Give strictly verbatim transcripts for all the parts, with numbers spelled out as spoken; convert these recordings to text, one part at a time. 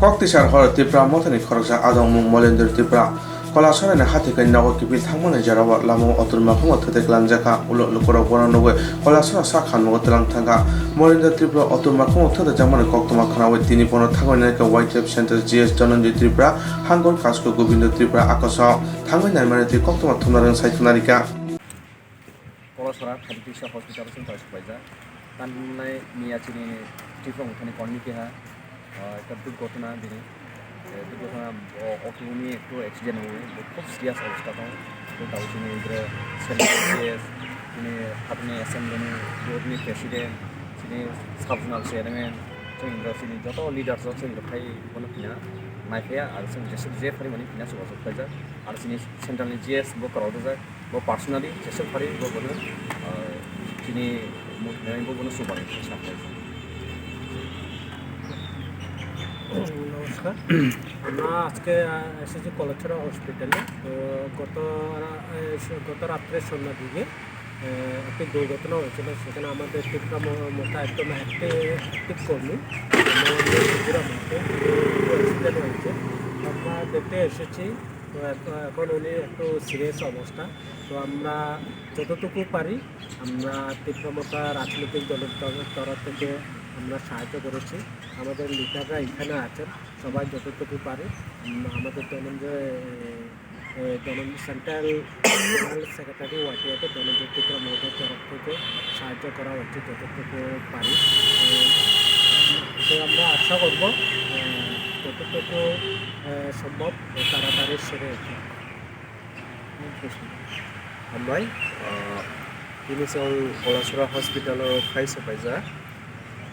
Koktisar horo Tipra Mothani khoroksa adongmung Molendra Tripura Kolasora ni hathikani nogo kiphil thangmani jorao lamao otorma khungo thete klangjak kha. Ulo lukurok bono nugwi Kolasora sak kha nogo twlang thangkha. Molendra Tripura otorma khungo thete jakmani koktwma khwnawi tini bono thangwi naikha Y T F Central G S Dhananjay Tripura, Hangor Kasko Gobindo Tripura akoso thangwi naimani twi koktwma thumnarwng sai thumnarikha. Kolasora thirty six hospital song pai supaijak. Tanai miya chini Tripura Mothani kormi keha, ah, ekta durghotona bini. Eh, durghotona, o, auto ni ektu accident oi, bo khub serious obostha tong. Bo tabo chini bwrwi Central G S, chini Hapni Assembly ni board ni president, chini sub zonal chairman, chini bwrwi chini joto leaders rok chini rok khai bono phina naiphaya, aro chini jesuk je phari mani phina chubachu khlaijak. Aro chini central ni G S bo kwrwng rijak. Bo personally jesuk phari bo bono, ah, chini mukhnai bo bono chubai sakhlai. নমস্কার। আমরা আজকে, আহ, এসেছি কলেজছড়া হসপিটালে। তো গত রা-, এ, স-, গত রাত্রে সন্ধ্যার দিকে, আহ, একটি দুর্ঘটনা হয়েছিল। সেখানে আমাদের ত্রিপুরা মো-, মোর্চা একজন অ্যাক্টি-, অ্যাক্টিভ কর্মী, মোহাম্মদ মুজিবুর রহমানকে অ্যাক্সিডেন্ট হয়েছে। আমরা দেখতে এসেছি। তো এখ-, এখন উনি একটু সিরিয়াস অবস্থা। তো আমরা যতটুকু পারি, আমরা ত্রিপুরা মোর্চা রাজনৈতিক দলের তর-, তরফ থেকে আমরা সাহায্য করেছি। আমাদের লিডাররা এখানে আছেন, সবাই যতটুকু পারি, উম, আমাদের ধনঞ্জয়, এ, এ, ধনঞ্জয় সেন্ট্রাল জেনারেল সেক্রেটারি ওয়াইটিআইতে ধনঞ্জয় ত্রিপুরা মহোদয়ের তরফ থেকে সাহায্য করা হচ্ছে যতটুকু পারি। এ, তো আমরা আশা করব, এ, যতটুকু, এ, সম্ভব তাড়াতাড়ি সেরে উঠুক। Hambai, ah, tini chwng Kolasora hospital o phai se paijak.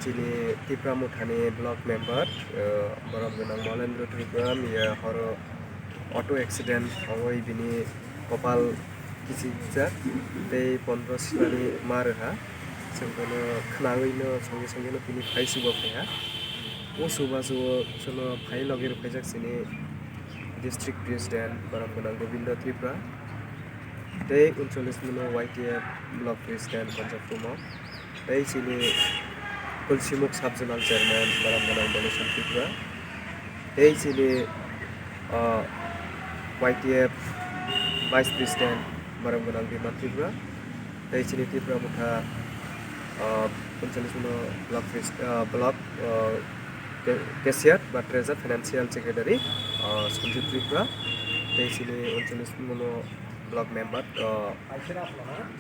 Chini Tipra Mothani block member, ah, borok gwnang Molendra Tripura miya horo auto accident wngwi bini kopal kichijak tei pondro sikhlani ma rwha. Chwng bono khwnawino songwi songwino tini phai chuba phaiha. O chubachu o chwngno phai logi rwphaijak chini District President borok gwnang Gobindo Tripura tei uncholish muno Y T F Block President Panjab Kumar tei chini Tulsimuk Sub Zonal Chairman borok gwnang Donation Tripura tei chini, ah, Y T F Vice President borok gwnang Bima Tripura tei chini Tripura Motha, ah, uncholish muno Block Pres-, ah, Block, ah, Ca-, Cashier ba Treasurer Financial Secretary, ah, Sanjib Tripura tei chini uncholish muno Block Member, ah,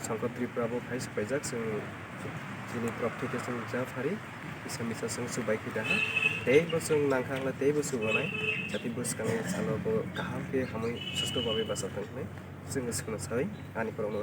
Sankar Tripura bo phai se paijak. Chwng chini borok thwi khe chwng ja phari kisa misa chwng chubai khe daha tei bo chwng nangkha wngla tei bo chubanai jati bwskango salo bo kaham khe hamwi susto babe bacha thang hwnwi chwng swkang sawi ani borokno.